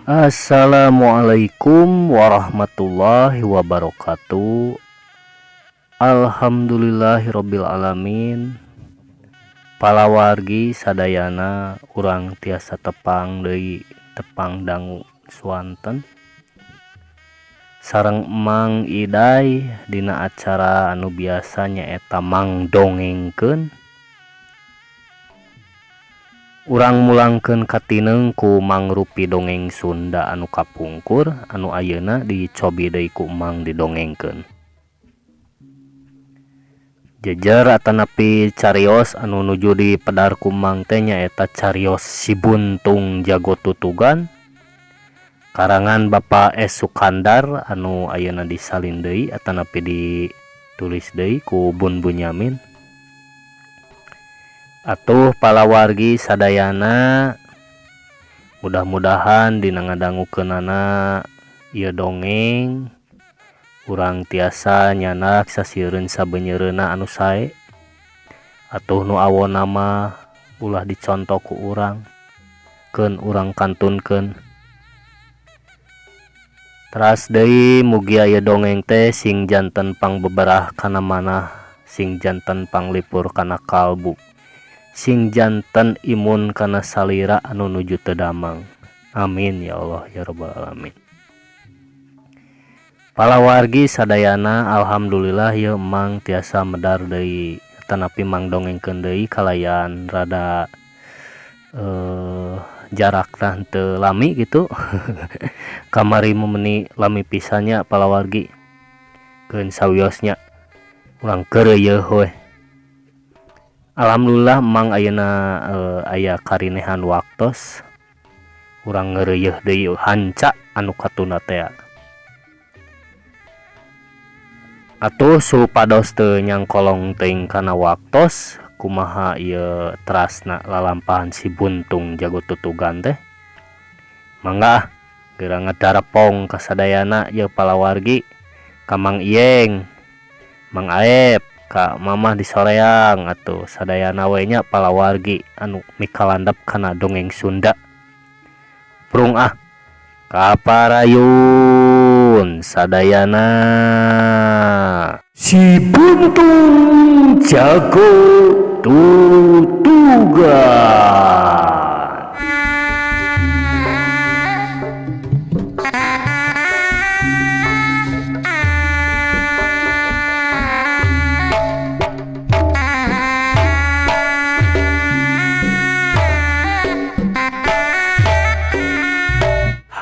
Assalamualaikum warahmatullahi wabarakatuh. Alhamdulillahirabbil alamin. Palawargi sadayana, urang tiasa tepang deui, tepang dangu swanten sareng Mang Iday dina acara anu biasa, nyaeta Mang Dongengkeun. Urang mulangkeun katineng ku mangrupi dongeng Sunda anu kapungkur anu ayeuna dicobi deui ku Mang didongengkeun. Jejer atanapi carios anu nuju dipedar ku Mang teh nyaeta carios Si Buntung Jago Tutugan karangan Bapak S Sukandar anu ayeuna disalin deui atanapi ditulis deui ku Bun Bunyamin. Atuh palawargi sadayana, mudah-mudahan dina ngadangukeunana ieu dongeng urang tiasa nyandak sasieureun sabeunyereuna anu sae. Atuh nu awona mah ulah diconto ku urang, keun urang kantunkeun. Teras deui, mugi aya dongeng teh sing janten pangbeberah kana manah, sing janten panglipur kana kalbu, sing janten imun kana salira anu nuju teu damang. Amin ya Allah ya rabbal alamin. Palawargi sadayana, alhamdulillah ieu Emang tiasa medar deui tanapi Mang dongengkeun deui kalayan rada jarakna teu lami gitu. Kamari mah meuni lami pisan nya, palawargi. Keun sawiosnya urang keureuyeun we. Alhamdulillah Mang ayeuna aya karinehan waktos, urang ngeureuyeun deui hanca anu katunda tea. Atuh supados teu nyangkolong teuing kana waktos, kumaha ieu terasna lalampahan Si Buntung Jago Tutugan teh? Mangga ah, geura ngadarepong kasadayana ieu palawargi, ka Mang Iyeng, Mang Aep, ka Mamah di Soreang, atuh sadayana we nya palawargi anu mikalandep kana dongeng Sunda. Prung ah, kaparayun sadayana. Si Buntung Jago Tutugan.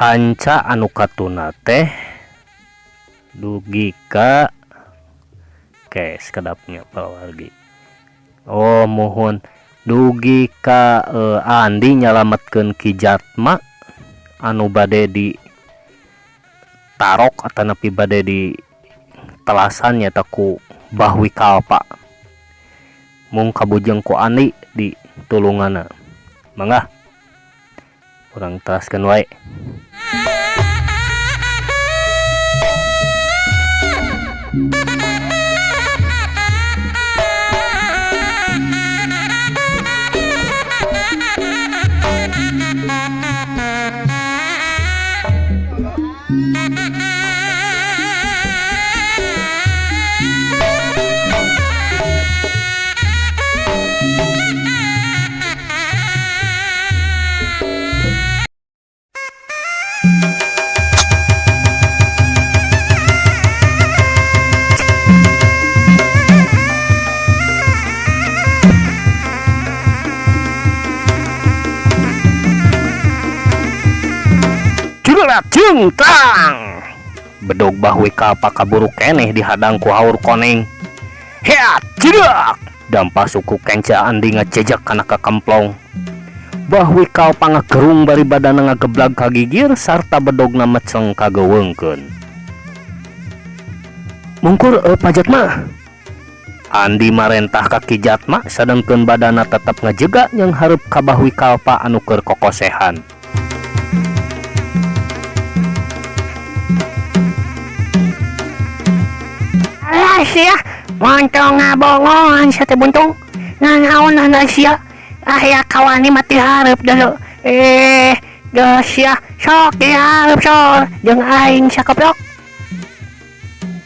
Hanca anu katunda teh dugi ka ke sakedap nya, palawargi. Oh, muhun, dugi ka Andi nyalametkeun Ki Jatma anu bade di tarok atanapi bade di telasan nyaeta ku Bahwi Kalpa, mung kabujeng ku Andi di tulunganna. Mangga urang teraskeun wae. Jengtang, bedog Bahwi Kalpa kaburu keneh dihadang ku haur koneng. Heat, jedak, dampa suku kenca Andi ngajejak kana kakemplong. Bahwi Kalpa ngagerung bari badana ngageblag kagigir sarta bedogna meceng kageuweungkeun. "Mungkur, Pak Jatma," Andi marentah ka Ki Jatma, sadengkeun badana tetep ngajega nyanghareup ka Bahwi Kalpa anu keur kokosehan. Alah sia, montong ngabongoan sia teh, Buntung. Nanaonan sia? Aya kawani mati hareup dulu. Eh, Geus sia sok dihareup sor jeung aing sia koplok.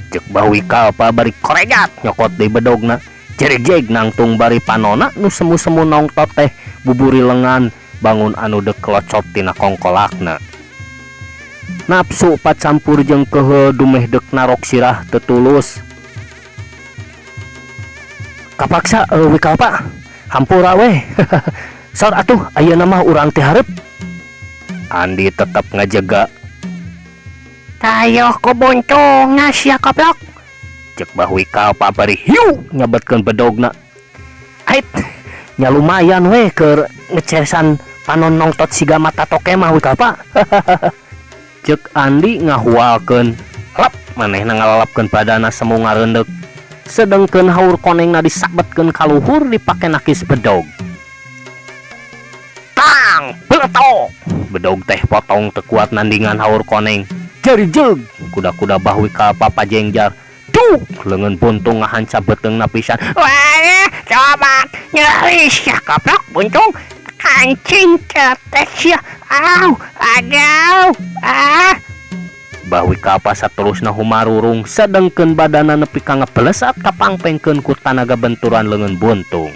Cek Bah Wikalpa bari korejat nyokot deui bedogna. Jeregjeg nangtung bari panona nu semu-semu nongtot teh buburi lengan bangun anu dek locot tina kongkolakna. Nafsu pacampur jeung keheul dumeh dek narok sirah teu tulus. Kapaksa Wikalpa hampura weh. Sor atuh ayeuna mah urang teh hareup. Andi tetep ngajega. Tayoh ku buntungna sia koplok. Cek Bah Wikalpa bari hiu nyabetkeun bedogna. Ait nya lumayan weh keur ngecesan panon nongtot siga mata toke mah Wikalpa. Cek Andi ngahualkeun. Lep manehna ngalalapkeun badana semu ngareundek. Sedengkeun haur konengna disabetkeun ka luhur dipake nakis bedog. Tang beletok. Bedog teh potong teu kuat nandingan haur koneng. Jari jeug kuda-kuda Bah Wikalpa pajengjar. Duh, leungeun buntung ngahanca beuteungna pisan. Wah, coba nyeri sia koplok buntung kancing cetek sia. Au, aduh, ah. Bah Wikalpa saterusna humarurung sedengkeun badana nepi ka ngebelesat kapangpengkeun ku tanaga benturan leungeun buntung.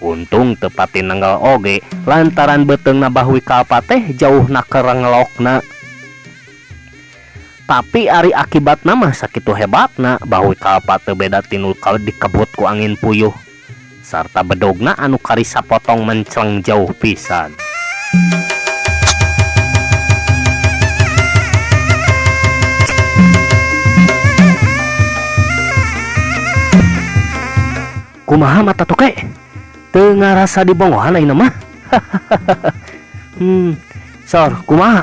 Untung teu pati nenggal oge lantaran beuteungna Bah Wikalpa teh jauhna kerengelokna. Tapi ari akibatna mah sakitu hebatna Bah Wikalpa teu beda tinu kalau dikebut ku angin puyuh sarta bedogna anu karisa potong mencleng jauh pisan. Kumaha mata toke? Teu ngarasa dibongohan ayeuna mah. Sor, kumaha?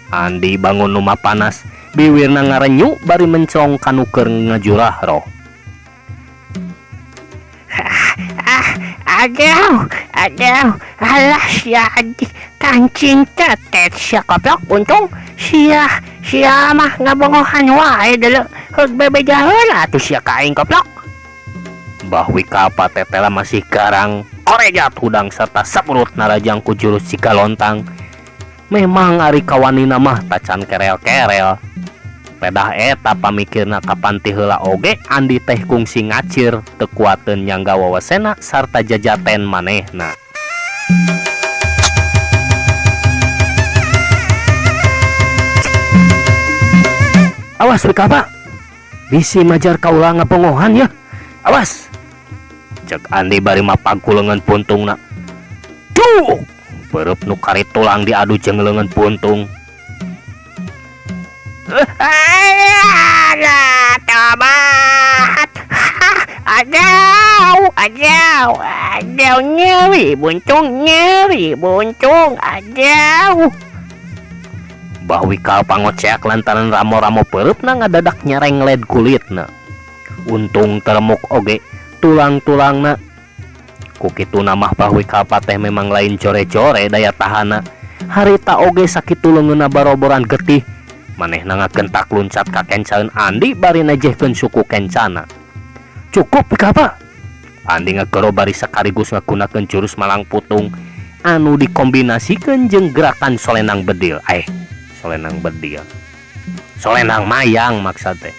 Andi bangun nu panas, biwirna ngarenyu bari menclong kanu keur ngajurah roh. Aduh, aduh, alah sia Andi kancing tetet sia koplok untung sia sia mah ngabongohan wae deuleu heug bebeja heula atuh sia ka aing koplok. Bah Wikalpa tetela masih garang, korejat hudang serta saprut narajang ku jurus Cigalontang. Memang ari kawanina mah tacan kerel-kerel. Pedah eta pamikirna kapan ti heula oge Andi teh kungsi ngacir teu kuateun nyangga wawasena sarta jajaten manehna. Awas Wikalpa, bisi majar kaula ngapongohan ya. Awas. Cek Andi bari mapag ku leungeun puntungna. Duh, beureub nu kari tulang diadu jeung leungeun puntung. Alah, tobat. Aduh, aduh, aduh, nyeri buntung, nyeri buntung, aduh. Bah Wikalpa ngoceak lantaran ramo-ramo peureupna ngadadak nyerengled kulitna. Untung teremuk oge tulang-tulangna. Ku kituna mah Bah Wikalpa teh memang lain core-core daya tahana. Harita oge sakitu leungeunna baroboran getih. Manehna ngagentak luncat ka kencaeun Andi bari nejehkeun suku kencana. Cukup Wikalpa. Andi ngagero bari sakaligus ngagunakeun jurus malang putung anu dikombinasikeun jeung gerakan solenang bedil. Solenang bedil. Solenang mayang maksud teh.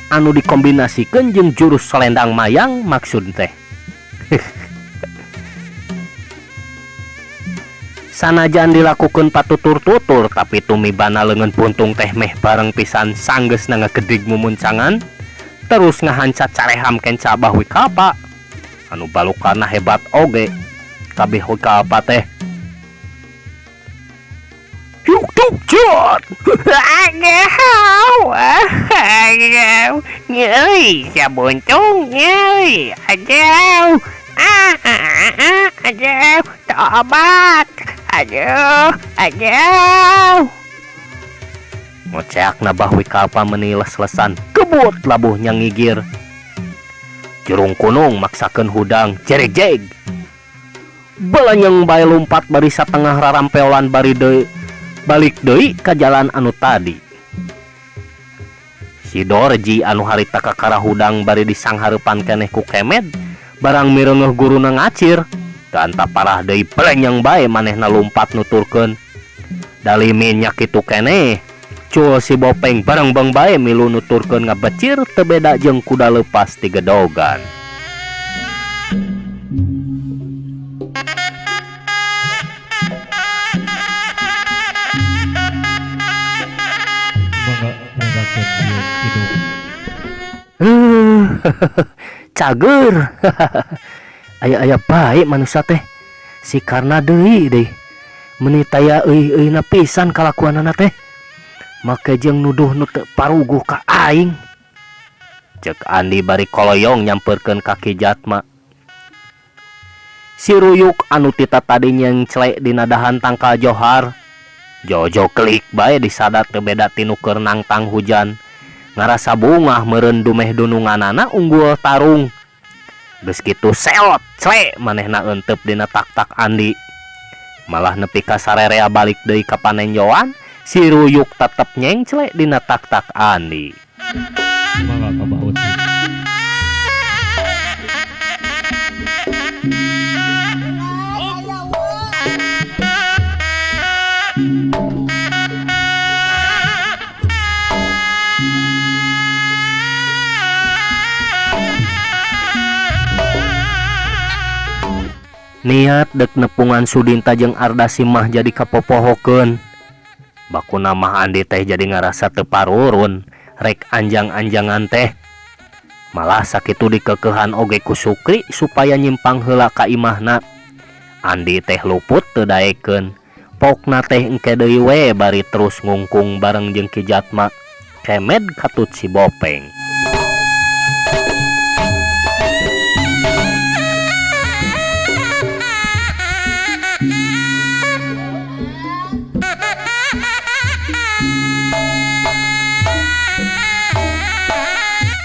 Anu dikombinasikeun jeung jurus solendang mayang maksud teh. Sanajan dilakukeun patutur-tutur tapi tumibana leungeun puntung teh meh bareng pisan sanggeusna ngagedig mumuncangan terus ngahanca careham kenca Bah Wikalpa anu balukana hebat oge kabeh Wikalpa teh. Yuk tuk jot. Aduh, aduh, nyeri sia buntung, nyeri, aduh, aduh, tobat, aduh, aduh. Ngoceakna Bah Wikalpa meuni les-lesan, kebut labuhnya ngigir. Jurung kunung maksakeun hudang, jeregjeg. Balanyeng bae lumpat bari satengah rarampeolan bari deui balik deui ka jalan anu tadi. Si Dorji anu harita kakara hudang bari disanghareupan keneh ku Kemed, barang mireungeuh guruna ngacir, ganta parah deui belenyeng bae manehna lumpat nuturkeun. Dalimin nya kitu keneh. Cul si Bopeng barengbeng bae milu nuturkeun ngabecir teu beda jeung kuda leupas ti gedogan. Cager. Aya-aya bae manusia teh. Si Karna deui deui. Meuni taya euy-euyna pisan kalakuanana teh. Make jeung nuduh nu teu paruguh ka aing. Cek Andi bari koloyong nyamperkeun ka Ki Jatma. Si Ruyuk anu tita tadi nyengcle dina dahan tangkal johar. Jojo klik bae disada teu beda tinu keur nangtang hujan. Ngarasa bungah meureun dumeh dununganana unggul tarung. Geus kitu seot cle manehna eenteup dina taktak Andi. Malah nepi ka sarerea balik deui ka panenjoan, si Ruyuk tetep nyengcle dina taktak Andi. Mangga ka baut. Niat dek nepungan Sudinta jeung Ardasi mah jadi kapopohokeun. Bakuna mah Andi teh jadi ngarasa teu parurun rek anjang-anjangan teh. Malah sakitu dikekehan oge ku Sukri supaya nyimpang heula ka imahna. Andi teh luput teu daekeun. Pokna teh engke deui we bari terus ngungkung bareng jeung Ki Jatma. Kemed katut si Bopeng.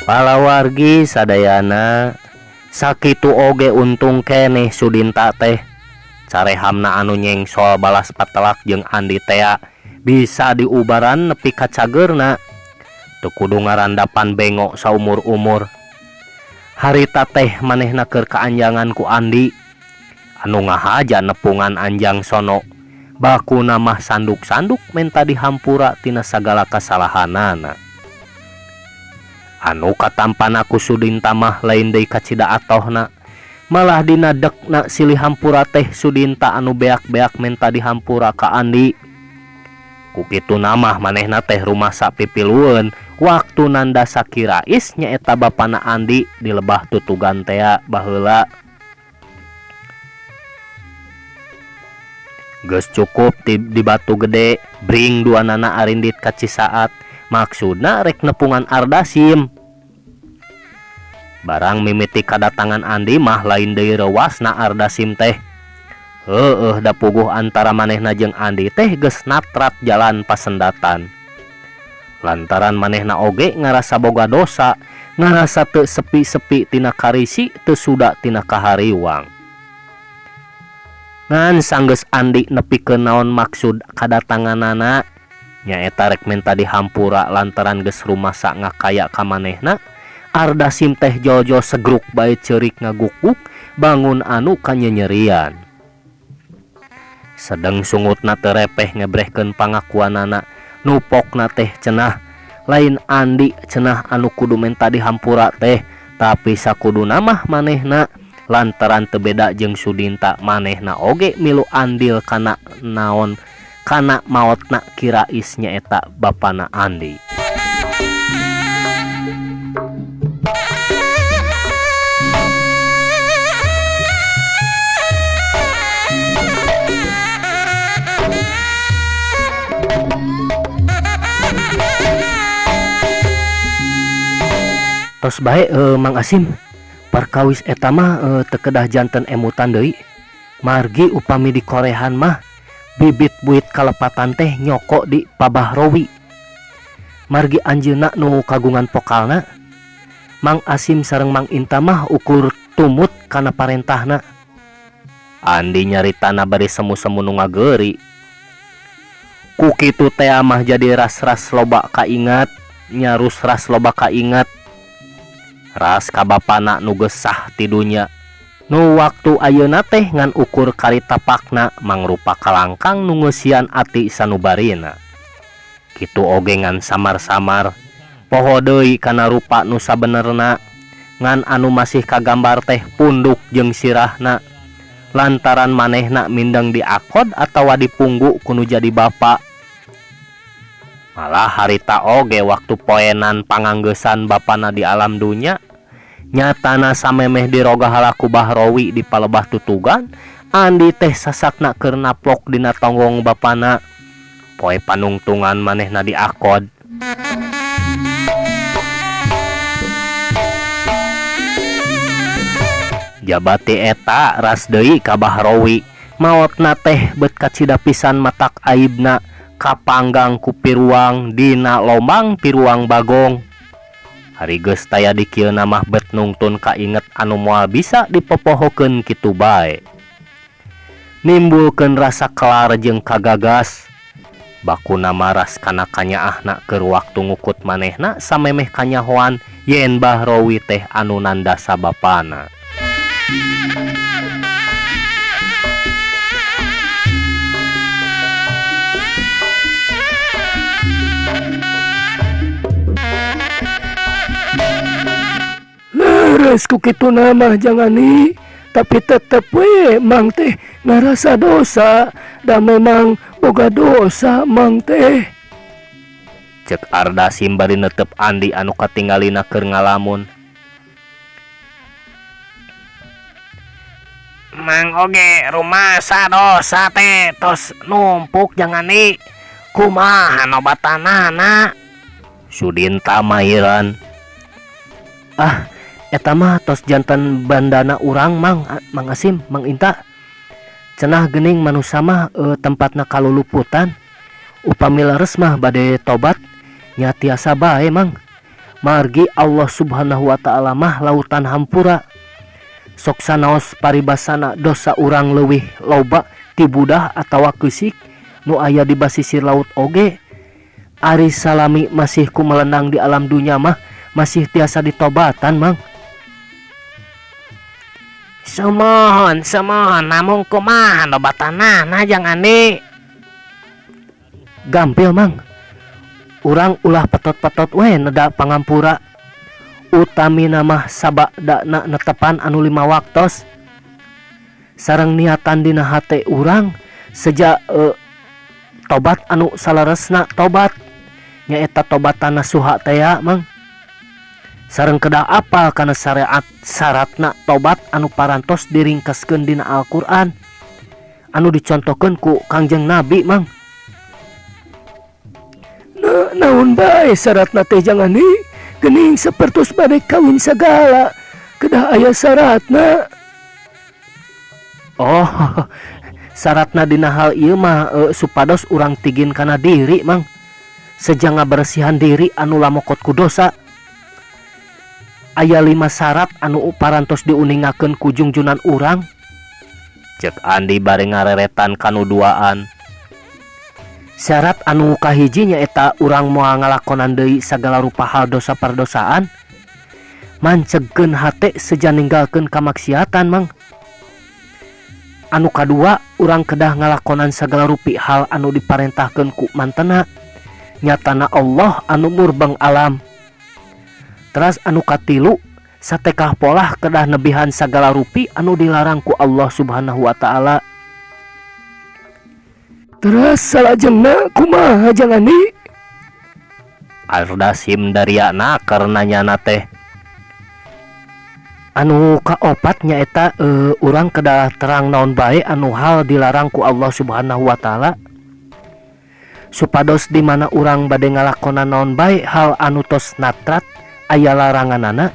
Palawargi sadayana sakitu oge untung keneh Sudinta teh. Carehamna anu nyengsol balas patelak jeung Andi tea bisa diubaran nepi ka cageurna. Teu kudu ngarandapan bengok saumur-umur. Harita teh manehna keur kaanjangan ku Andi. Anu ngahaja nepungan anjang sono. Bakuna mah sanduk-sanduk menta dihampura tina sagala kasalahanana. Anu katampana ku Sudinta mah lain deui kacida atohna. Malah dina dekna silih hampura teh Sudinta anu beak-beak menta dihampura ka Andi. Ku kitu namah manehna teh rumasa pipilueun waktu nanda sakirais nyaeta bapana Andi di lebah tutugan tea baheula. Geus cukup di batu gede bring duanana arindit ka Cisaat. Maksudna rek nepungan Ardasim. Barang mimiti kadatangan Andi mah lain deui reuasna Ardasim teh. Heueuh da puguh antara manehna jeung Andi teh geus natrat jalan pasendatan. Lantaran manehna oge ngarasa boga dosa, ngarasa teu sepi-sepi tina karisi, teu suda tina kahariwang. Ngan sanggeus Andi nepikeun naon maksud kadatanganana, nyaeta rek menta dihampura lantaran geus rumasa ngakaya ka manehna. Ardasim teh jojo segruk bae ceurik ngagukguk bangun anu kanyenyerian. Sedeng sungutna teu repeh ngebrehkeun pangakuanana, nupokna teh cenah lain Andi cenah anu kudu menta dihampura teh, tapi sakuduna mah manehna lantaran teu beda jeung Sudinta manehna oge milu andil kana naon kana maotna kirais nyaeta bapana Andi. Tos bae Mang Asim, perkawis eta mah teu kedah janten emutan deui. Margi upami dikorehan mah bibit buit kalepatan teh nyoko di Pabahrowi. Margi anjeunna nu kagungan pokalna. Mang Asim sareng Mang Inta mah ukur tumut kana parentahna. Andi nyaritana bari semu-semu nu ngageuri. Ku kitu teh mah jadi ras-ras loba kaingat, nyarus ras loba kaingat. Ras ka bapana nu geus sah ti dunya. Nu waktu ayeuna teh ngan ukur kari tapakna mangrupa kalangkang nu ngeusian ati sanubarina. Kitu oge ngan samar-samar, poho deui kana rupa nu sabenerna, ngan anu masih kagambar teh punduk jeung sirahna. Lantaran manehna mindeng diakod atawa dipunggu ku nu jadi bapa. Malah harita oge waktu poenan panganggeusan bapana di alam dunya, nyatana samemeh diroga halaku Bahrowi di palebah tutugan, Andi teh sasakna keur naplok dina tonggong bapana. Poe panungtungan manehna diakod. Jabati eta ras deui ka Bahrowi, maotna teh bet kacida pisan matak aibna kapanggang ku piruang dina lombang piruang bagong. Ari geus taya di kieu mah bet nungtun kainget anu moal bisa dipopohokeun kitu bae. Nimbulkeun rasa kelar jeung kagagas. Bakuna maras kana kanyaahna keur waktu ngukut manehna samemeh kanyahoan yen Bahrowi teh anu nandasa bapana. Leres ku kitu mah jangani, tapi tetep we mang teh ngarasa dosa da memang boga dosa mang teh. Cek Ardasim bari netep Andi anu katinggalina keur ngalamun. Mang oge rumasa dosa teh tos numpuk jangani, kumaha nobatanana? Sudinta mairan. Ah, eta mah tos jantan bandana urang mang, Mang Asim, Mang Inta. Cenah geuning manusa mah tempatna kaluluputan. Upami leres mah bade tobat nya tiasa bae mang. Margi Allah Subhanahu wa taala mah lautan hampura. Sok sanaos paribasana dosa urang leuwih loba ti budah atawa keusik nu aya di basisir laut oge. Ari salami masih ku melenang di alam dunya mah masih tiasa ditobatan mang. Sumohon, sumohon, namung kumaha nobatanana jang Andi? Gampil mang. Urang ulah petot-petot we neda pangampura. Utamina mah sabadana netepan anu 5 waktos. Sareng niatan dina hate urang seja tobat anu saleresna tobat. Nyaeta tobatana suha tea mang. Sareng kedah apal kana syariat syaratna tobat anu parantos diringkeskeun dina Al-Qur'an anu dicontohkeun ku Kangjeng Nabi mang. Na, naon bae syaratna teh jangani? Geuning sapertos bade kawin sagala kedah aya syaratna. Oh, syaratna dina hal ieu mah supados urang tigin kana diri mang. Seja ngabersihan diri anu lamokot ku dosa. Aya 5 syarat anu parantos diuningakeun ku jungjunan urang. Cek Andi bari ngareretan kanu duaan. Syarat anu kahiji nyaeta urang moal ngalakonan deui sagala rupa hal dosa perdosaan. Mancegkeun hate seja ninggalkeun kamaksiatan mang. Anu kadua urang kedah ngalakonan sagala rupi hal anu diparentahkeun ku mantena. Nyatana Allah anu murbeng alam. Teras anu katilu satekah polah kedah nebihan sagala rupi anu dilarang ku Allah Subhanahu wa taala. Teras salajengna kumaha jangani? Ardasim dariana karena nyana teh. Anu kaopat nyaeta urang kedah terang naon bae anu hal dilarang ku Allah Subhanahu wa taala. Supados di mana urang bade ngalakonan naon bae hal anu tos natrat aya laranganana,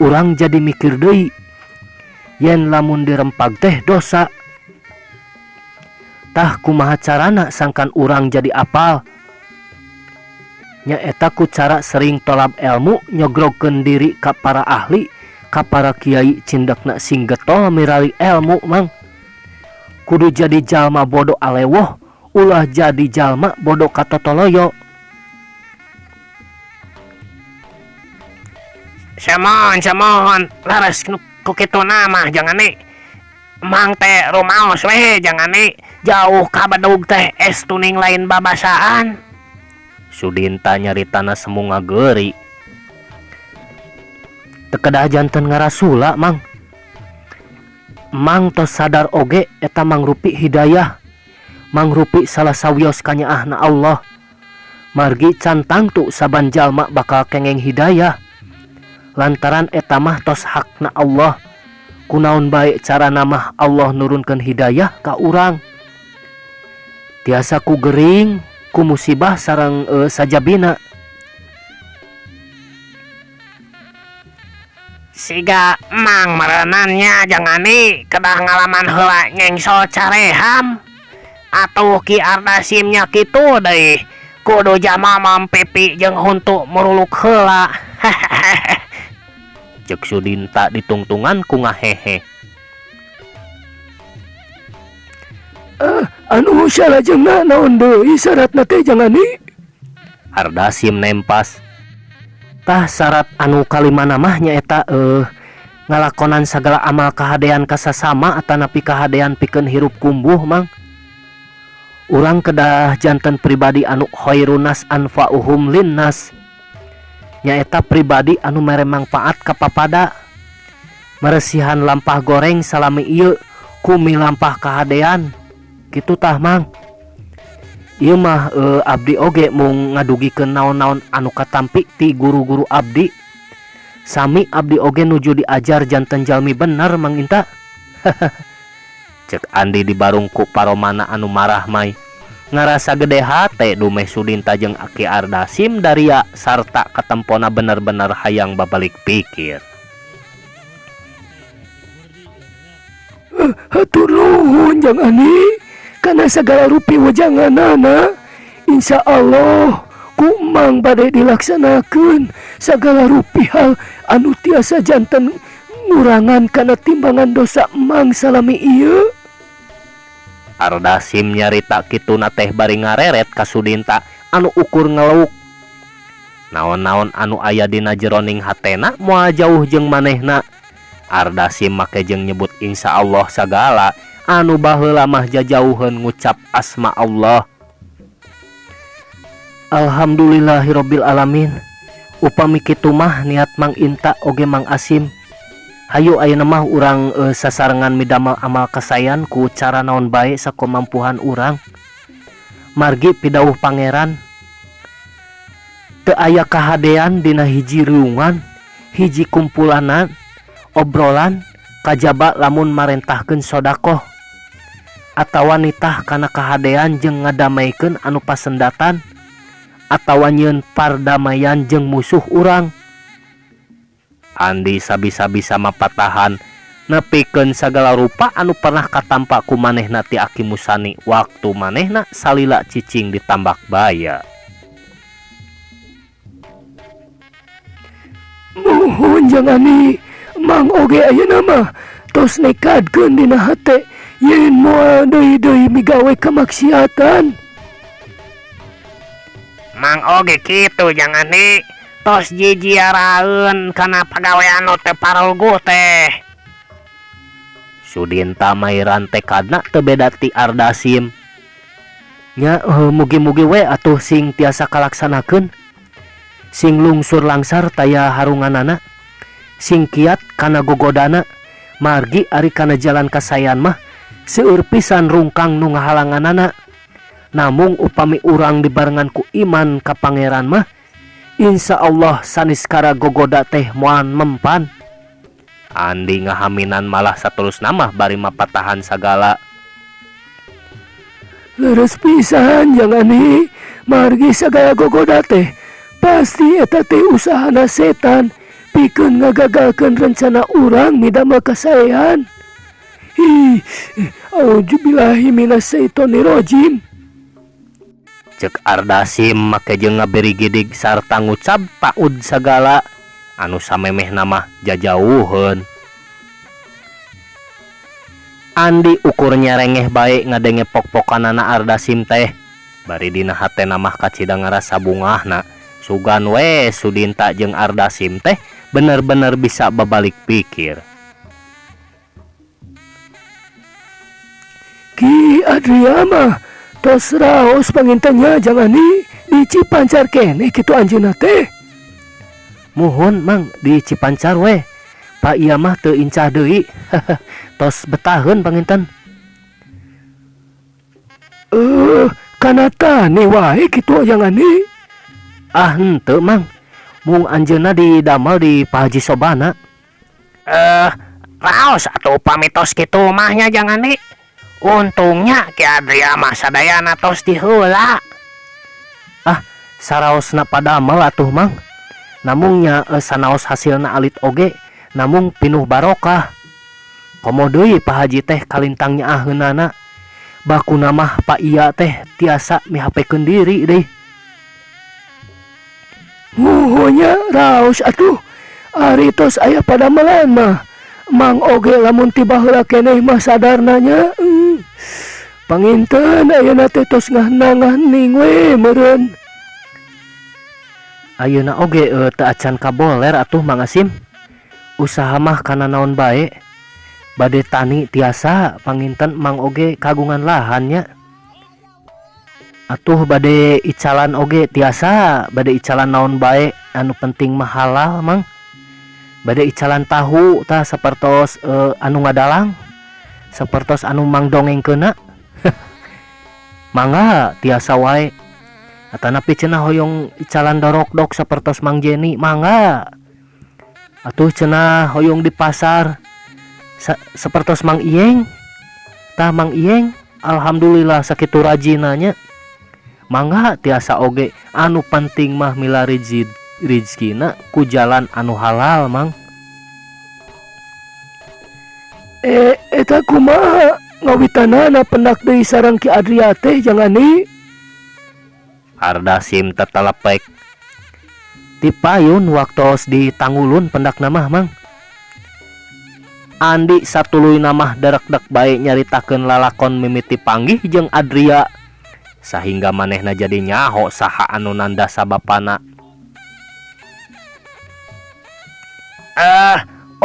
urang jadi mikir deui yen lamun dirempag teh dosa. Tah kumaha carana sangkan urang jadi apal? Nyaeta ku cara sering tolab ilmu, nyogrogkeun diri ka para ahli, ka para kiai cindekna sing getol mirali ilmu mang. Kudu jadi jalma bodoh alewoh, ulah jadi jalma bodoh katotoloyo. Semohon, semohon, laras Ku kituna mah Jang Ani. Mang teh rumaos we Jang Ani, jauh ka bedug teh estuning lain babasaan. Sudinta nyaritana semu ngageuri. Teu kedah janten ngarasula Mang. Mang tos sadar oge eta mangrupi hidayah, mangrupi salah sawios kanyaahna Allah. Margi can tangtu saban jalma bakal kengeng hidayah. Lantaran eta mah tos hakna Allah. Kunaon bae carana mah Allah nurunkeun hidayah ka urang. Tiasa ku gering, ku musibah sareng sajabina. Siga Mang meureunan nya Jang Ani kedah ngalaman heula nyengsol careham. Atuh Ki Ardasim nya kitu deui kudu jama mampipi jeung huntu muruluk heula. Hehehe. Ceuk Sudinta ditungtungan ku ngahehe. Anu salajengna naon deui saratna teh Jang Ani? Ardasim nempas. Tah sarat anu kalimana mah nyaeta ngalakonan sagala amal kahadean ka sasama atanapi kahadean pikeun hirup kumbuh Mang. Urang kedah janten pribadi anu khairunnas anfa'uhum linnas. Nyaeta pribadi anu mere mangpaat ka papada. Meresihan lampah goreng salami ieu ku milampah kahadean. Kitu tah Mang. Ieu mah abdi oge mung ngadugikeun naon-naon anu katampi ti guru-guru abdi. Sami abdi oge nuju diajar janten jalmi bener Mang Inta. Cek Andi dibarung ku paromana anu marah mai. Ngarasa gede hate dumeh Sudinta jeung Aki Ardasim daria sarta katempona bener-bener hayang babalik pikir. Hatur nuhun Jang Ani kana sagala rupi wejanganana. Insya Allah ku Mang bade dilaksanakeun sagala rupi hal anu tiasa janten ngurangan kana timbangan dosa Mang salami ieu. Ardasim nyarita kituna teh bari ngareret ka Sudinta anu ukur ngeluk. Naon-naon anu aya dina jeroning hatena moal jauh jeung manehna. Ardasim make jeung nyebut insya Allah sagala anu baheula mah jajauheun ngucap asma Allah. Alhamdulillahirabbil alamin. Upami kitu mah niat Mang Inta oge Mang Asim. Hayu ayeuna mah urang sasarengan midamel amal kasayan ku cara naon bae sakomampuhan urang. Margi pidauh pangeran teu aya kahadean dina hiji riungan, hiji kumpulanan, obrolan kajaba lamun marentahkeun sodakoh atawa nitah kana kahadean jeung ngadamaikeun anu pasendatan atawa nyieun pardamaian jeung musuh urang. Andi sabisa-bisa mapatahan nepikeun sagala rupa anu pernah katampa ku manehna ti Aki Musani waktu manehna salila cicing di tambak baya. Muhun Jang Ani, Mang oge ayeuna mah tos nekadkeun dina hate yen moal deui-deui migawe kamaksiatan. Mang oge kitu Jang Ani, tos jijiaraeun kana pagawean nu teu parelguh teh. Sudinta mairan tekadna teu beda ti Ardasim. Nya mugi-mugi we atuh sing tiasa kalaksanakeun. Sing lungsur langsar taya harunganana. Sing kiat kana gogodana. Margi ari kana jalan kasayan mah seueur pisan rungkang nu ngahalanganana. Namung upami urang dibarengan ku iman ka pangeran mah insya Allah saniskara gogoda teh moal mempan. Andi ngahaminan malah saterusna mah bari mapatahan sagala. Leres pisan Jang Ani, margi sagala gogoda teh pasti eta teh usahana setan pikeun ngagagalkeun rencana urang midamel kasaean. Hi, auzubillahi minasyaitonirrajim. Cek Ardasim make jeung ngabirigidig sarta ngucap taud sagala anu samemehna mah jajauheun. Andi ukur nyarengeh bae ngadenge pok-pokanana Ardasim teh. Bari dina hatena mah kacida ngarasa bungahna. Sugan we Sudinta jeung Ardasim teh bener-bener bisa babalik pikir. Ki Adria mah tos raos panginten nya Jang Andi di Cipancar keneh kitu anjeunna teh. Muhun mang di Cipancar weh pa iya mah teu incah deui tos betaheun panginten. Eh kana tani wae kitu Jang Andi. Ah henteu mang mung anjeunna didamel di Pa Haji Sobana. Eh raos atuh upami tos kitu mah nya Jang Andi. Untungnya Ki Adria mah sadayana tos diheula. Ah saraosna padamel atuh mang. Namung nya sanaos hasilna alit oge namung pinuh barokah. Komo deui Pa Haji teh kalintang nyaaheunana. Bakuna mah pa iya teh tiasa mihapekeun diri deui. Muhun nya raos atuh ari tos aya padamelan mah. Mang oge lamun ti baheula keneh mah sadarna nya. Panginten ayeuna teh tos ngahna-ngahning we meureun. Ayeuna oge teu acan kaboler atuh Mang Asim. Usaha mah kana naon bae. Bade tani tiasa panginten Mang oge kagungan lahan nya. Atuh bade icalan oge tiasa bade icalan naon bae anu penting mah halal Mang. Bade icalan tahu tah sapertos anu ngadalang sapertos anu Mang dongengkeunna. Mangga tiasa wae. Atanapi cenah hoyong icalan dorokdok sapertos Mang Jeni mangga. Atuh cenah hoyong di pasar sapertos Mang Iyeng. Tah Mang Iyeng alhamdulillah sakitu rajinna nya. Mangga tiasa oge anu penting mah milari rizkina ku jalan anu halal Mang. Eta kumaha ngawitanana pendak deui sareng Ki Adria teh Jang Andi? Ardasim tetelepek. Tipayun waktos ditanggulun pendakna mah Mang. Andi satuluyna mah derekdek bae nyaritakeun lalakon mimiti panggih jeung Adria sahingga manehna jadi nyaho saha anu nanda sabapana.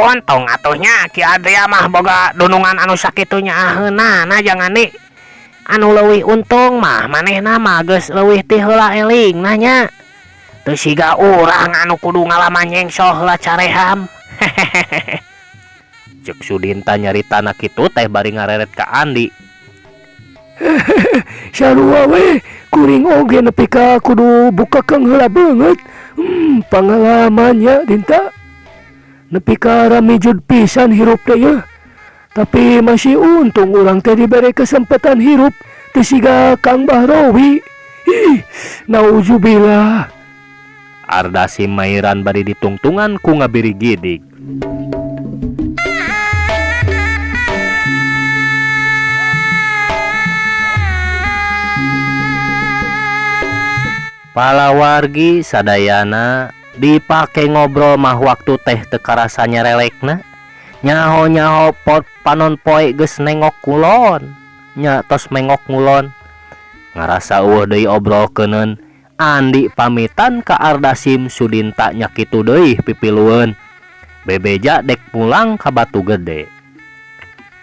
Untung atuh nya Ki Adria mah boga dunungan anu sakitu nyaaheunana Jang Andi. Anu leuwih untung mah manehna mah geus leuwih ti heula elingna nya. Teu siga urang anu kudu ngalaman nyengsoh heula careham. Ceuk Sudinta nyaritana kitu teh bari ngareret ka Andi. Sarua we kuring oge nepi ka kudu bukakeun heula beungeut. Pangalaman nya Dinta. Nepi ka ramijud pisan hirup teh yeuh. Tapi masih untung urang teh dibere kesempatan hirup teu siga Kang Bahrowi. Ih, nauzubillah. Ardasim mairan bari ditungtungan ku ngabiri gidig. Palawargi sadayana dipake ngobrol mah waktu teh teu karasa nyerelekna. Nyaho-nyaho pot panon poe geus nengok kulon. Nya tos mengok ngulon. Ngarasa eueuh deui obrolkeuneun. Andi pamitan ka Ardasim Sudinta nya kitu deui pipilueun. Bebeja dek pulang ka Batu Gede.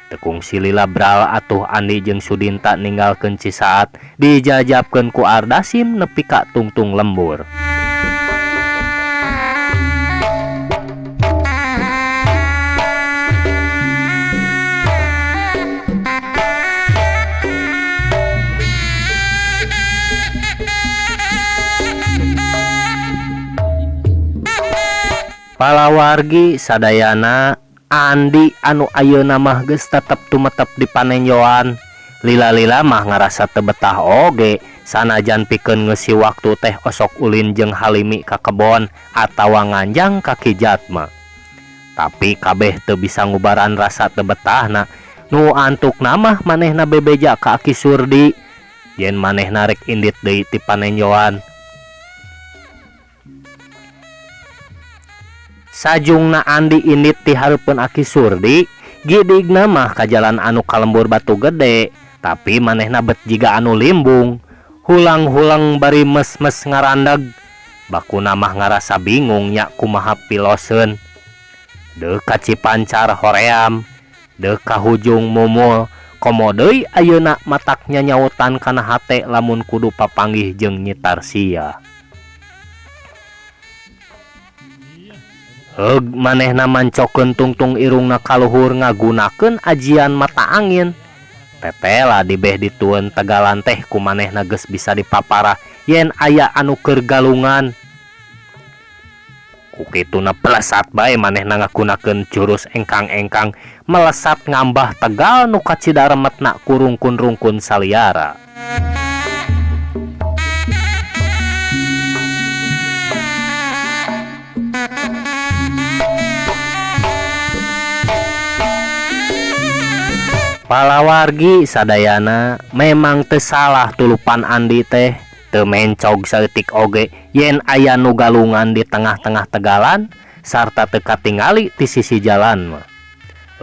Teu kungsi lila bral atuh Andi jeung Sudinta ninggalkeun Cisaat dijajabkeun ku Ardasim nepi ka tungtung lembur. Palawargi sadayana Andi anu ayeuna mah geus tetep tumetep di panenjoan. Lila-lila mah ngarasa teu betah oge sanajan pikeun ngeusi waktu teh osok ulin jeung Halimi ka kebon atawa nganjang ka Ki Jatma. Tapi kabeh teu bisa ngubaran rasa teu betahna. Nu antukna mah manehna bebeja ka Aki Surdi yen manehna rek indit deui ti panenjoan. Sajungna Andi indit ti hareupeun Aki Surdi, gidigna mah ka jalan anu ka lembur Batu Gede, tapi manehna bet jiga anu limbung. Hulang-hulang bari mes-mes ngarandag. Bakuna mah ngarasa bingung nya kumaha piloseun. Deuk ka Cipancar hoream, deuk ka hujung mumul, Komo deui ayeuna matak nyanyautan kana hate lamun kudu papanggih jeung Nyi Tarsiah. Heug manehna mancokeun tungtung irungna kaluhur ngagunakeun ajian mata angin. Tetela dibeh ditueun tegalan teh ku manehna geus bisa dipaparah yen aya anu keur galungan. Ku kituna pelesat bae manehna ngagunakeun jurus engkang-engkang melesat ngambah tegal nu kacida remetna ku rungkun-rungkun saliara. Palawargi sadayana memang teu salah tulupan Andi teh teu mencog saeutik oge yen aya nu galungan di tengah-tengah tegalan sarta teu katingali ti sisi jalan mah.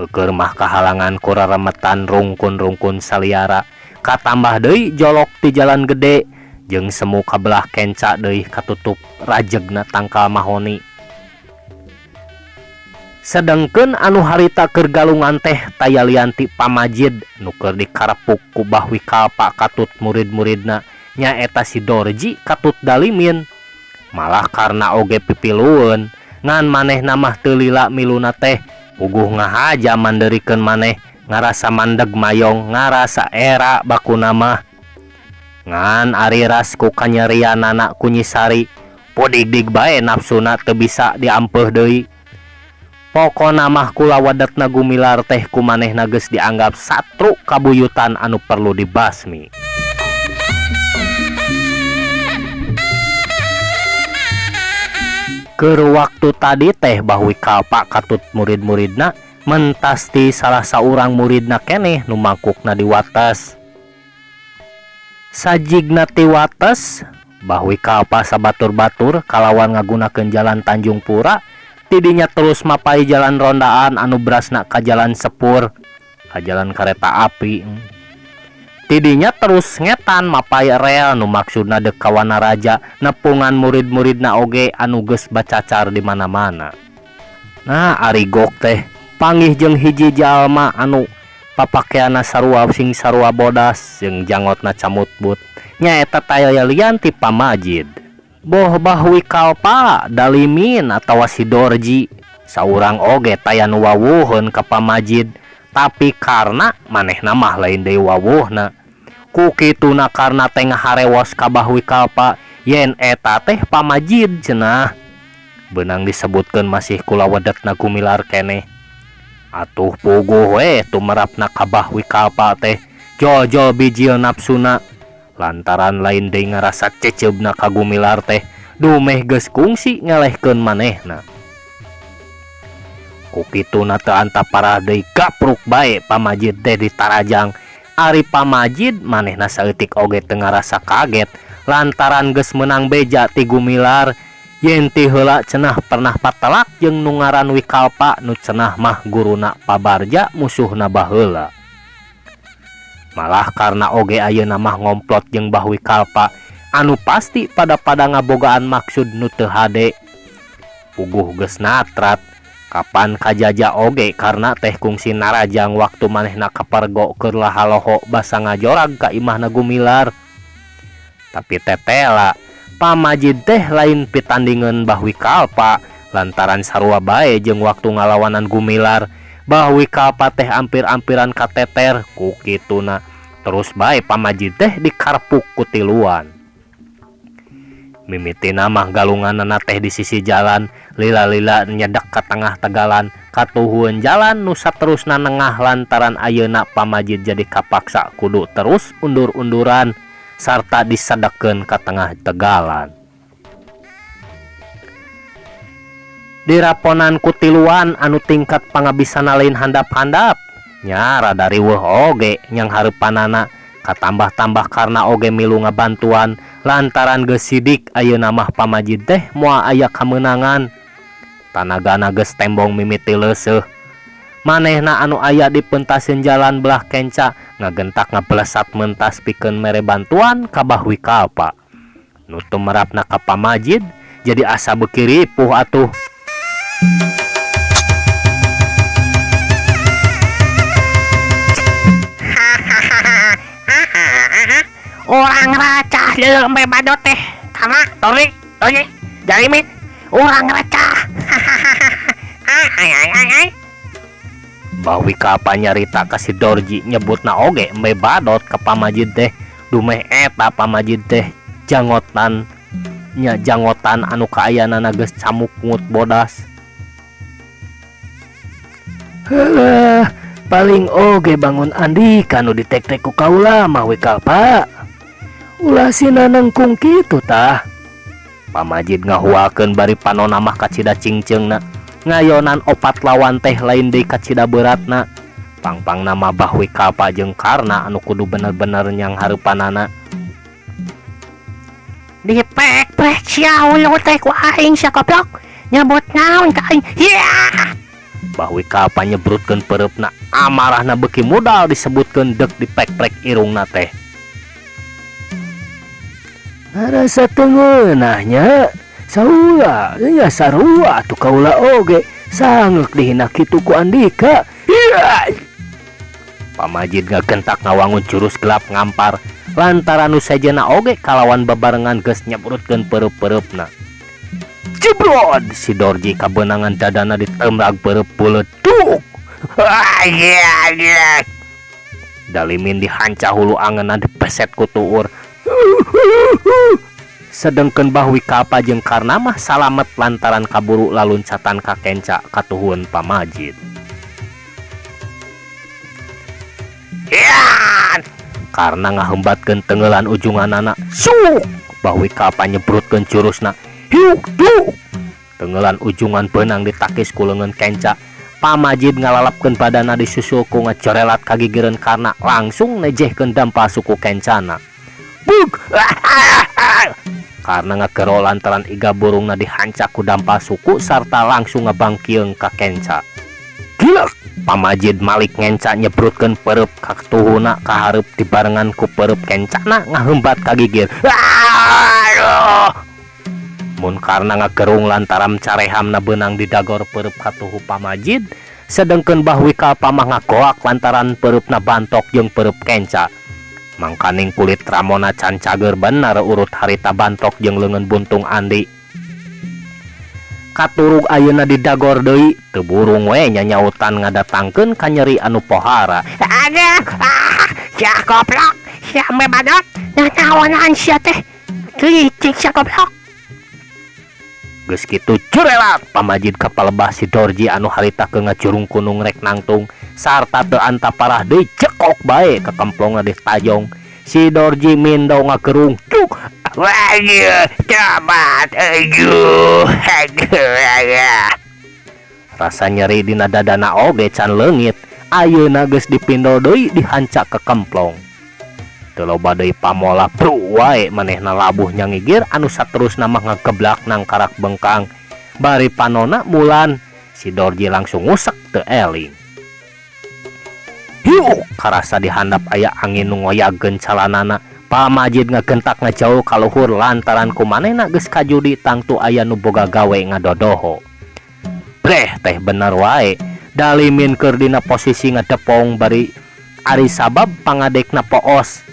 Eukeur mah kahalangan ku reremetan rungkun-rungkun saliara katambah deui jolok ti jalan gede jeung semu kabelah kenca deui katutup rajegna tangkal mahoni. Sedengkeun anu harita keur galungan teh taya lian ti pamajid nu keur dikarepuk ku Bah Wikalpa katut murid-muridna nyaeta si Dorji katut Dalimin. Malah karena oge pipilueun ngan manehna mah teu lila miluna teh puguh ngahaja mandeurikeun maneh ngarasa mandeg mayong ngarasa era bakuna mah. Ngan ari ras ku kanyerianana ku Nyi Sari pudigdig bae nafsuna teu bisa diampeuh deui. Pokona mah kula wadetna Gumilar teh ku manehna geus dianggap satru kabuyutan anu perlu dibasmi. Keur waktu tadi teh Bah Wikalpa katut murid-muridna mentas ti salah saurang muridna keneh nu mangkukna di wates. Sajigna ti wates, Bah Wikalpa sabatur-batur kalawan ngagunakeun jalan Tanjung Pura, tidinya terus mapai jalan rondaan anu berasna ka jalan sepur, ka jalan kareta api. Tidinya terus ngetan mapai rel nu maksudna deuk ka Wanaraja nepungan murid-muridna oge anu geus bacacar di mana-mana. Nah ari gok teh panggih jeung hiji jalma anu papakeanna sarua sing sarua bodas jeung jangotna camutbut nyaeta taya lian ti pamajid. Boh Bah Wikalpa Dalimin atawa si Dorji saurang oge taya nu wawuheun ka pamajid tapi karena manehna mah lain deui wawuhna. Ku kituna karena teh ngaharewos ka Bah Wikalpa yen eta teh pamajid cenah. Beunang disebutkeun masih kula wedetna Gumilar keneh. Atuh puguh we tumerapna ka Bah Wikalpa teh jol-jol bijil nafsuna lantaran lain deui ngarasa ceceubna ka Gumilar teh dumeh geus kungsi ngelehkeun manehna. Ku kituna teu antapara deui gapruk bae pamajid teh ditarajang. Ari pamajid manehna saeutik oge teu ngarasa kaget lantaran geus meunang beja ti Gumilar yen ti heula cenah pernah patelak jeung nu ngaran Wikalpa nu cenah mah guruna Pabarja musuhna baheula. Malah karena oge ayeuna mah ngomplot jeung Bah Wikalpa anu pasti pada-pada ngabogaan maksud nu teu hade. Puguh geus natrat kapan kajaja oge karena teh kungsi narajang waktu manehna kapergo keur lahaloho basa ngajorag ka imahna Gumilar. Tapi tetela pamajid teh lain pitandingeun Bah Wikalpa lantaran sarua bae jeung waktu ngalawanan Gumilar. Bah Wikalpa teh ampir-ampiran kateter ku kituna terus bae pamajid teh dikarpuk ku tiluan. Mimitina mah galunganana teh di sisi jalan lila-lila nyedek ka tengah tegalan katuhueun jalan nu saterusna nengah lantaran ayeuna pamajid jadi kapaksa kudu terus undur-unduran sarta disedekeun ka tengah tegalan. Diraponan ku tiluan anu tingkat pangabisana lain handap-handap nya rada riweuh oge nyang hareupanana katambah-tambah karena oge milu ngabantuan lantaran geus sidik ayeuna mah pamajid teh moal aya kamenangan. Tanagana geus tembong mimiti leuseuh. Manehna anu aya di pentaseun jalan belah kenca ngagentak ngabelesat mentas pikeun mere bantuan ka Bah Wikalpa. Nu tumerapna ka pamajid jadi asa beuki ripuh atuh. Urang racah deuleu embe badot teh. Kama Tori, Tori, Dalimin, urang racah. Ai ai ai ai ai. Bah Wikapa nyarita ka si Dorji nyebutna oge embe badot ka pamajid teh. Dumeh eta pamajid teh jangotan nya jangotan anu kaayanana geus camukngut bodas. Halah, paling oge bangun Andika nu ditek-tek ku kaula mah Wikalpa. Ulah sina nengkung kitu tah. Pamajid ngahuakeun bari panona mah kacida cingceungna. Ngayonan opat lawan teh lain deui kacida beuratna. Pangpangna mah Bah Wikalpa jeung Karna anu kudu bener-bener nyang hareupanana. Dipek-pek sia ulu teh ku aing sia goblok. Nyebut naon ka aing? Hiah! Bah Wikalpa nyebrutkeun peureupna, amarahna beuki mudal disebutkeun deuk dipek-prek irungna teh. Ngarasa teu ngeunah nya. Saula nya sarua atuh kaula oge sangeuk dihina kitu ku Andika. Hiah! Pamajid ngagentak ngawangun jurus gelap ngampar lantaran nu sejenna oge kalawan babarengan geus nyebrutkeun peureub-peureupna. Jebrod si Dorji kabeunangan dadana ditemrag peureub beuleut duk. Dalimin dihanca hulu angeunna dipeset ku tuur. Sedengkeun Bah Wikalpa jeung Karna mah salamet lantaran kaburu laluncatan ka kenca katuhun pamajid. Hian! Karna ngahembatkeun tengeulan ujunganana, suk! Bah Wikalpa nyebrutkeun jurusna, hiuk duk! Tengeulan ujungan beunang ditakis ku leungeun kenca. Pamajid ngalalapkeun badana disusul ku ngajorelat kagigireun Karna langsung nejehkeun dampal suku kencana. Bug! Karna ngagero lantaran iga burungna dihancak ku dampal suku sarta langsung ngabangkieung ka kenca. Gilek! Pamajid malik ngenca nyebrutkeun peureub ka tuhuna ka hareup dibarengan ku peureub kencana ngahembat ka gigir. Aduh! Mun Karna ngagerung lantaran carehamna beunang didagor peureub ka tuhu pamajid, sedengkeun Bah Wikalpa mah ngagoak lantaran peureupna bantok jeung peureub kenca. Mangkaning kulit ramona can cager bener urut harita bantok jeung leungeun buntung Andi. Katurug ayeuna didagor deui, teu burung we nyanyautan ngadatangkeun kanyeri anu pohara. Aduh, ah, sia goblok, sia embe badot, nanaonan sia teh. Licik sia goblok. Geus kitu jurelat pamajid ka palebah si Dorji anu harita keur ngajurung kunung rek nangtung sarta teu antaparah deui jekok bae kakemplongna ditajong. Si Dorji mindo ngagerung cuk. Waduh, tobat, aduh, aduh, aduh. Rasa nyeri dina dadana oge can leungit, ayeuna geus dipindo deui dihancak ke kemplong. Teu loba deui pamola pru wae manehna labuh nyangigir anu saterusna mah ngageblak nangkarak bengkang. Bari panona mulan, si Dorji langsung ngusek teu eling. Hiuk karasa dihandap aya angin nu ngoyagkeun calanana. Pamajid ngagentak ngajauh ka luhur lantaran ku manehna geus kajudi tangtu aya nu boga gawe ngadodoho. Breh teh bener wae, Dalimin keur dina posisi ngadepong bari ari sabab pangadekna poos.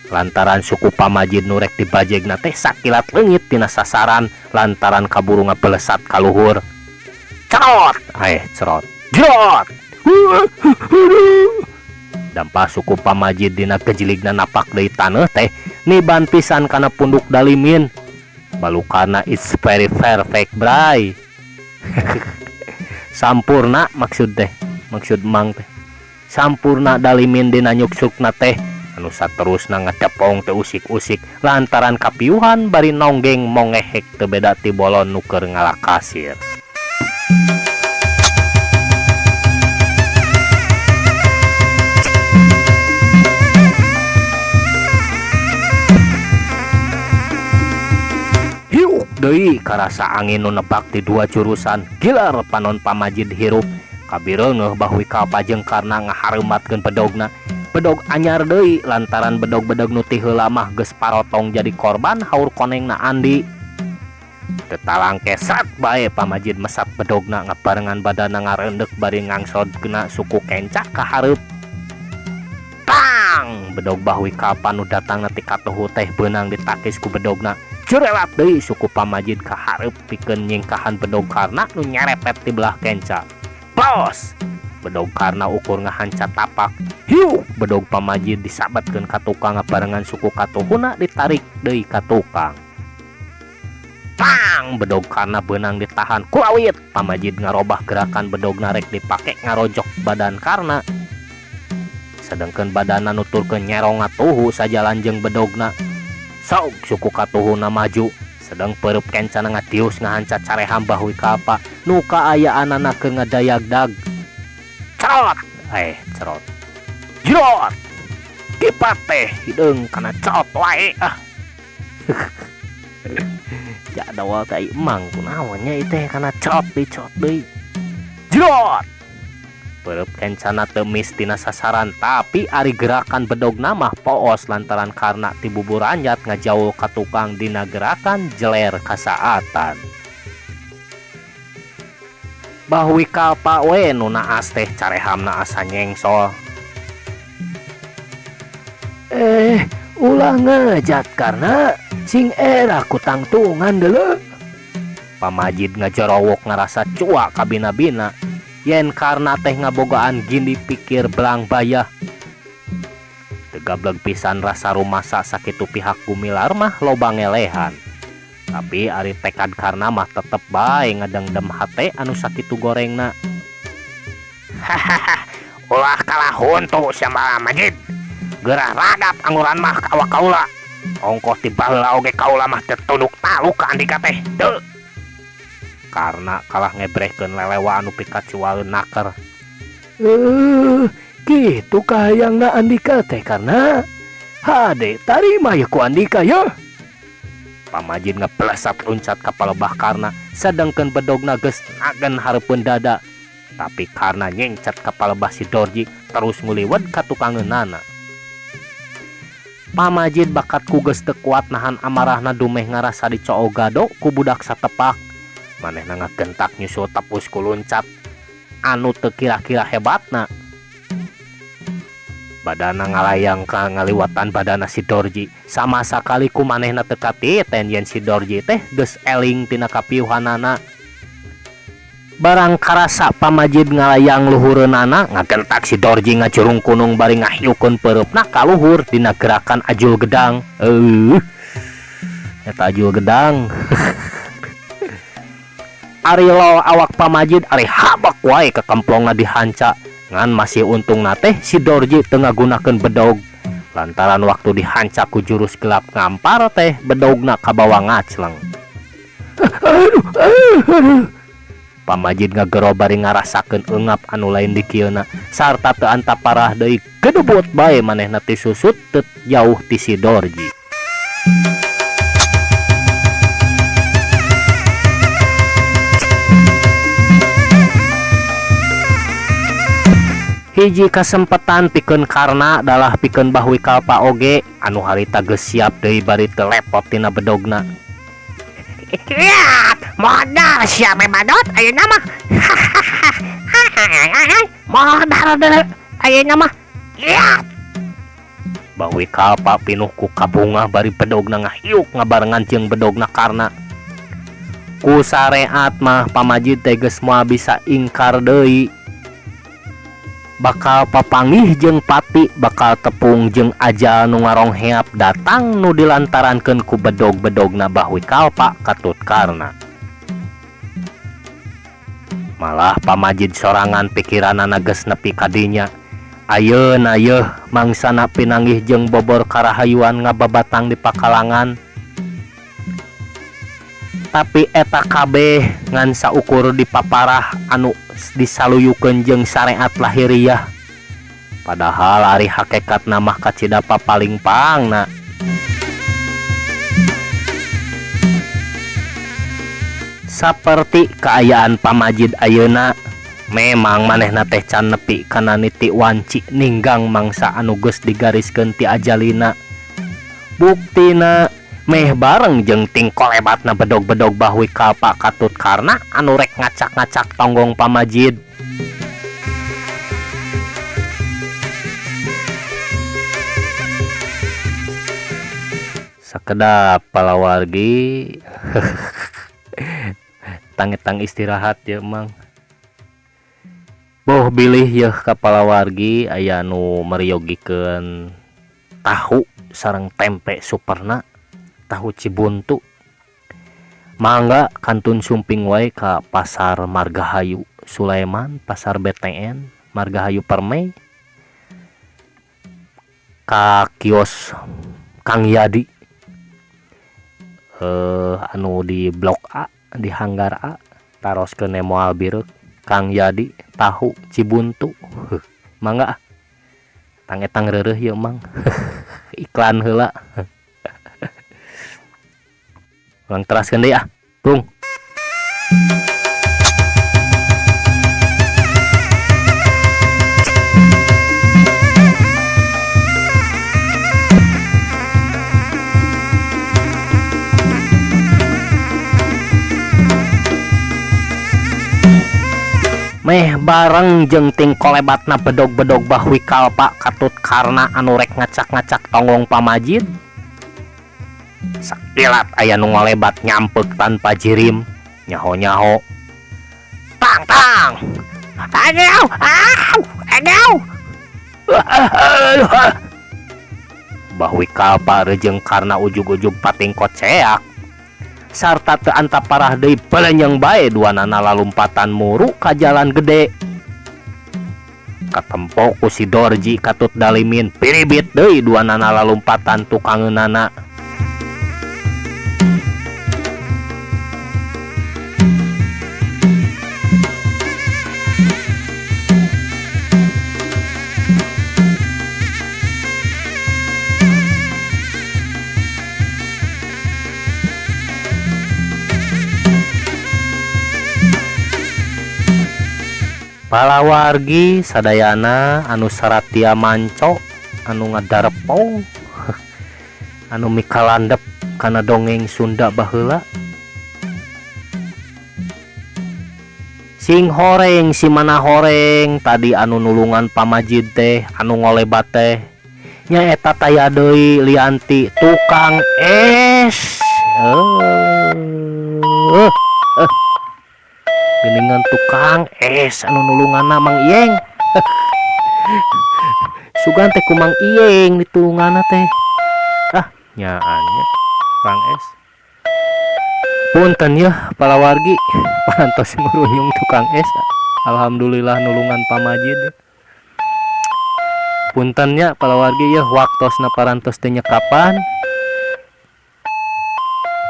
Lantaran suku pamajid nu rek dibajegna teh sakilat leungit tina sasaran lantaran kaburu ngabelesat ka luhur. Cerot, cerot. Jerot. Dampa suku pamajid dina kejiligna napak deui taneuh teh niban pisan kana punduk Dalimin. Balukana it's very perfect bray. Sampurna maksud teh, maksud mang teh. Sampurna Dalimin dina nyuksukna teh anu saterusna ngadepong teh usik-usik lantaran kapiuhan bari nonggeng mongehek teu beda ti bolon nu keur ngalakasir. Hiuk deui karasa angin nu nebak di dua jurusan gilar panon pamajid hirup kabireungeuh Bah Wikalpa jeung Karna ngahareumatkeun bedogna. Bedog anyar deui lantaran bedog-bedog nu ti heula mah geus parotong jadi korban haur konengna Andi. Teu talangke sat bae pamajid mesat bedogna ngabarengan badana ngareundek bari ngangsodkeuna suku kenca ka hareup. Tang! Bedog Bahwi Kalpa nu datangna ti katuhu teh beunang ditakis ku bedogna. Curewat deui suku Pamajid ka hareup pikeun nyingkahan bedog Karna nu nyerepet ti belah kenca. Bos! Bedog Karna ukur ngahanca tapak. Hiuk! Bedog Pamajid disabetkeun ka tukang ngabarengan suku katuhuna ditarik deui ka tukang. Tang! Bedog Karna beunang ditahan kulawit. Pamajid ngarobah gerakan bedogna rek dipake ngarojok badan Karna. Sedengkeun badanna nuturkeun nyerong ngatuhu sajalan jeung bedogna. Sok suku katuhuna maju, sedang peureub kencana ngadius ngahanca careham Bahwi Kalpa nu kaayaanana keur ngadayagdag. Cerot! Cerot. Jerot! Kipat teh hideung kana cerot wae ah. Jadawal teh emang kunaon nya ieu teh kana cerot deui cerot deui. Jerot! Peureub kencana teu mis tina sasaran, tapi ari gerakan bedogna mah poos lantaran Karna ti buburanjat ngajaul ka tukang dina gerakan jeler kasaatan. Bahwi Kalpa we nu naas teh carehamna asa nyengsol. Ulah ngejat Karna sing era ku tangtungan deuleu. Pamajid ngajorowok ngarasa cua kabina-bina. Yen Karna teh ngabogaan gini pikir belang bayah. Tegableg pisan rasa rumasa sakitu pihak gumilar mah loba ngelehan. Tapi ari tekad Karna mah tetep bae ngadengdem hate anu sakitu gorengna. Hahaha, ulah kalah huntu sia Majid. Geurah ragap anguran mah ka awak kaula. Ongkoh ti baheula oge kaula mah teu tunduk taluk ka andika teh. Teu. Karna kalah ngebrehkeun lelewa anu pikacualeun naker. Kitu kahayangna andika teh Karna. Hade tarima ye ku andika ye. Pamajid ngeplesat loncat ka palebah Karna, sedengkeun bedogna geus nagen hareupeun dada. Tapi Karna nyencet ka palebah si Dorji terus nguliwet ka tukangeunana. Pamajid bakat ku geus teu kuat nahan amarahna dumeh ngarasa dicoogado ku budak satepak. Manehna ngagentak nyusul tepus ku luncat anu teu kira-kira hebatna. Badana ngalayang ka ngaliwatan badana si Dorji. Sama sakali ku manehna teu katiten yen si Dorji teh geus eling tina kapiuhanana. Barang karasa Pamajid ngalayang luhureunana, ngagentak si Dorji ngajurung kunung bari ngahiukeun peureupna ka luhur dina gerakan ajul gedang. Eta ajul gedang. Ari lo awak Pamajid ari habak wae kekemplongna dihanca. Ngan masih untungna teh si Dorji teu ngagunakeun bedog. Lantaran waktu dihanca ku jurus gelap ngampar teh bedogna kabawa ngacleng. Aduh. Pamajid ngagero bari ngarasakeun eungap anu lain dikieuna sarta teu antap parah deui gedebut bae manehna ti susut teu jauh ti si Dorji. Hiji kasempetan pikeun Karna dalah pikeun Bahwi Kalpa oge anu harita geus siap deui bari teu lepot tina bedogna. Lihat, modal siapa badot ayeuna mah. Modal deuleu ayeuna mah. Lihat. Bahwi Kalpa pinuh ku kabungah bari bedogna ngahiuk ngabarengan jeung bedogna Karna. Ku sareat mah Pamajid teh geus moal bisa ingkar deui. Bakal papanggih jeung pati, bakal tepung jeung ajal nu ngarongheap datang nu dilantarankeun ku bedog-bedogna Bahwi Kalpa katut Karna. Malah Pamajid sorangan pikiranana geus nepi ka dinya. Ayeuna yeuh mangsana pinanggih jeung bobor karahayuan ngababatang di pakalangan. Tapi eta kabeh ngan saukur dipaparah anu disaluyukeun jeung syariat lahiriah. Padahal ari hakikatna mah kacida papaling pangna. Saperti kaayaan Pamajid ayeuna, memang manehna teh can nepi kana niti wanci ninggang mangsa anu geus digariskeun ti ajalina. Buktina meh bareng jeung tingkolebatna bedog-bedog Bahwi Kalpa katut Karna anu rek ngacak-ngacak tonggong Pamajid. Sakedap palawargi tang-tang istirahat ya Mang. Boh bilih yeuh ka palawargi aya nu meryogikeun tahu sareng tempe superna tahu Cibuntu. Mangga kantun sumping wae ka Pasar Margahayu Sulaiman, Pasar BTN Margahayu Permai, ka kios Kang Yadi anu di Blok A di Hanggar A, taroskeun moal bireuk Kang Yadi tahu Cibuntu. Mangga tang-etang reureuh ieu Mang. Iklan heula. Urang teraskeun deui ah, Bung. Meh bareng jeung tingkolebatna bedog-bedog Bahwi Kalpa katut karna anu rek ngacak-ngacak tonggong pamajid. Sakilat aya nu ngolebat nyampeuk tanpa jirim, nyaho-nyaho. Tang tang. Aduh, au, aduh. Bahwi Kalpa rejeung karna ujug-ujug patingkot ceak. Sarta teu antap parah deui belenyeng bae duanana lalumpatan muru ka jalan gede. Katempo ku si Dorji katut dalimin piribit deui duanana lalumpatan tukangeunana. Palawargi sadayana anu saratia manco anu ngadarepong anu mikalandep kana dongeng Sunda baheula. Sing horeng si mana horeng tadi anu nulungan pamajid teh anu ngolebat teh nyaeta taya deui lianti tukang es. Geningan tukang es anu nulunganna Mang Iyeng. Sugan teh ku Mang Iyeng ditulunganna teh. Ah, nyaannya tukang es. Punten yeuh palawargi parantos murunyung tukang es. Alhamdulillah nulungan pamajid. Punten nya palawargi yeuh waktosna parantos teh nyekapan.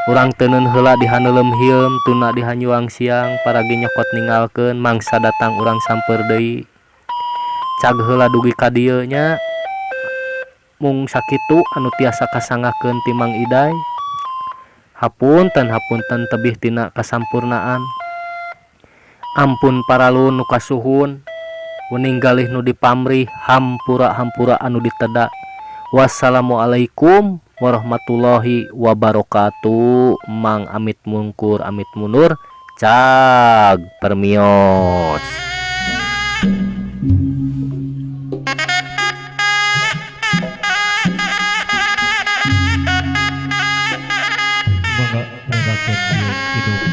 Urang teuneun heula di haneuleum hieum tuna di hanyuang siang paragi nyokot ninggalkeun mangsa datang urang samper deui. Cag heula dugi ka dieu nya. Mung sakitu anu tiasa kasangakeun ti Mang Iday. Hapunten hapunten tebih tina kasampurnaan. Ampun paralun nu kasuhun, wening galih nu dipamrih, hampura-hampura anu diteda. Wassalamualaikum warahmatullahi wabarakatuh. Mang amit mungkur amit mundur. Cag permios. Mangga nerangkeun ieu kidung.